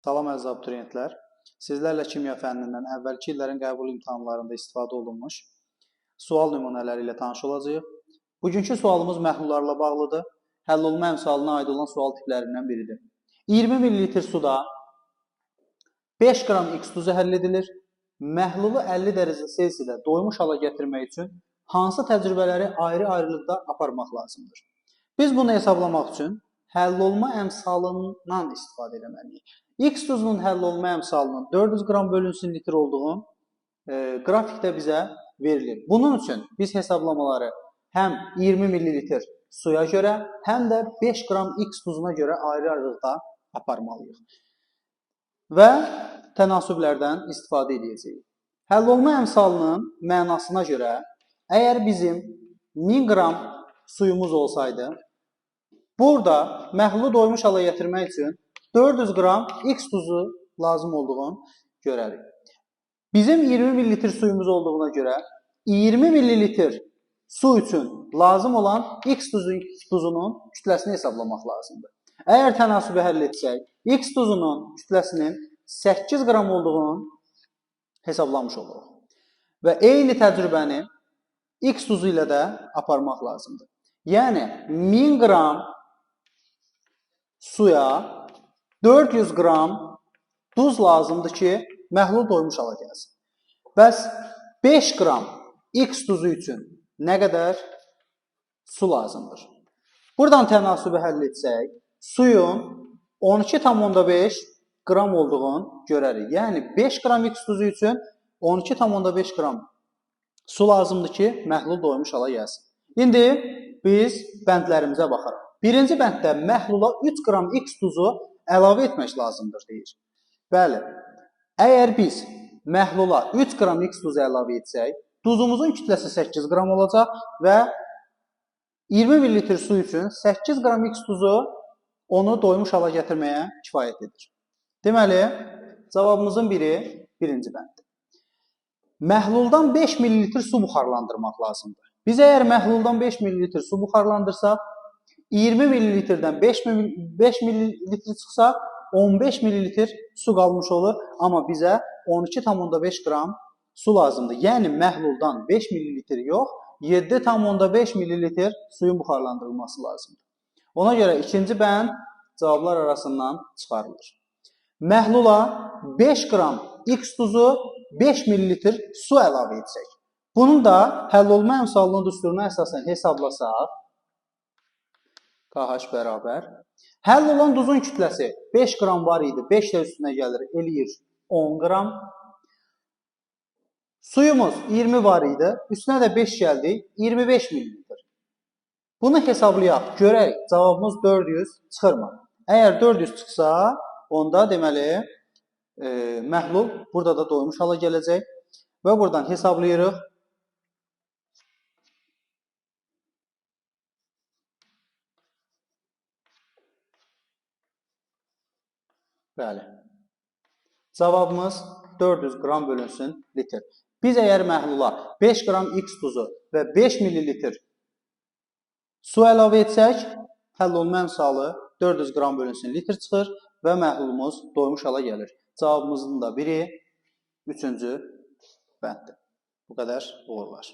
Salam əziz abituriyentlər. Sizlərlə kimya fənnindən əvvəlki illərin qəbul imtahanlarında istifadə olunmuş sual nümunələri ilə tanış olacağıq. Bugünkü sualımız məhlullarla bağlıdır. Həll olma əmsalına aid olan sual tiplərindən biridir. 20 ml suda 5 qram X duzu həll edilir. Məhlulu 50 dərəcə Selsidə doymuş hala gətirmək üçün hansı təcrübələri ayrı-ayrılıqda aparmaq lazımdır? Biz bunu hesablamaq üçün həll olma əmsalından istifadə etməliyik. X duzunun həll olma əmsalının 400 qram bölünsün litr olduğu qrafikdə bizə verilir. Bunun üçün biz hesablamaları həm 20 ml suya görə, həm də 5 qram X duzuna görə ayrı-ayrılıqda aparmalıyıq. Və tənasüblərdən istifadə edəcəyik. Həll olma əmsalının mənasına görə, əgər bizim 1000 qram suyumuz olsaydı, burada məhlulu doymuş hala gətirmək üçün 400 qram X duzu lazım olduğunu görərik. Bizim 20 ml suyumuz olduğuna görə 20 ml su üçün lazım olan X duzunun kütləsini hesablamaq lazımdır. Əgər tənasübü həll etsək, X duzunun kütləsinin 8 qram olduğunu hesablamış oluruq. Və eyni təcrübəni X duzu ilə də aparmaq lazımdır. Yəni 1000 qram suya 400 qram duz lazımdır ki, məhlul doymuş hala gəlsin. Bəs 5 qram X duzu üçün nə qədər su lazımdır? Buradan tənasübü həll etsək, suyun 12,5 qram olduğunu görərik. Yəni 5 qram X duzu üçün 12,5 qram su lazımdır ki, məhlul doymuş hala gəlsin. İndi biz bəndlərimizə baxarıq. Birinci bənddə məhlula 3 qram X duzu əlavə etmək lazımdır deyir. Bəli, əgər biz məhlula 3 qram X duzu əlavə etsək, duzumuzun kütləsi 8 qram olacaq və 20 ml su üçün 8 qram X duzu onu doymuş hala gətirməyə kifayət edir. Deməli, cavabımızın biri birinci bənddir. Məhluldan 5 ml su buxarlandırmaq lazımdır. Biz əgər məhluldan 5 ml su buxarlandırsaq, 20 ml-dən 5 ml çıxsa, 15 ml su qalmış olur. Amma bizə 12,5 qram su lazımdır. Yəni məhluldan 5 ml yox, 7,5 ml suyun buxarlandırılması lazımdır. Ona görə ikinci bənd cavablar arasından çıxarılır. Məhlula 5 qram X duzu 5 ml su əlavə etsək. Bunun da həll olma əmsalının düsturuna əsasən hesablasaq, KH bərabər. Həll olan duzun kütləsi 5 qram var idi, 5 də üstünə gəlir, eləyir 10 qram. Suyumuz 20 var idi, üstünə də 5 gəldi, 25 ml. Bunu hesablayaq, görək, cavabımız 400 çıxırmı? Əgər 400 çıxsa, onda deməli, məhlul burada da doymuş hala gələcək və buradan hesablayırıq. Bəli. Cavabımız 400 qram bölünsün litr. Biz əgər məhlula 5 qram X duzu və 5 ml su əlavə etsək, həll olma əmsalı 400 qram bölünsün litr çıxır və məhlulumuz doymuş hala gəlir. Cavabımızın da biri üçüncü bənddir. Bu qədər uğurlar.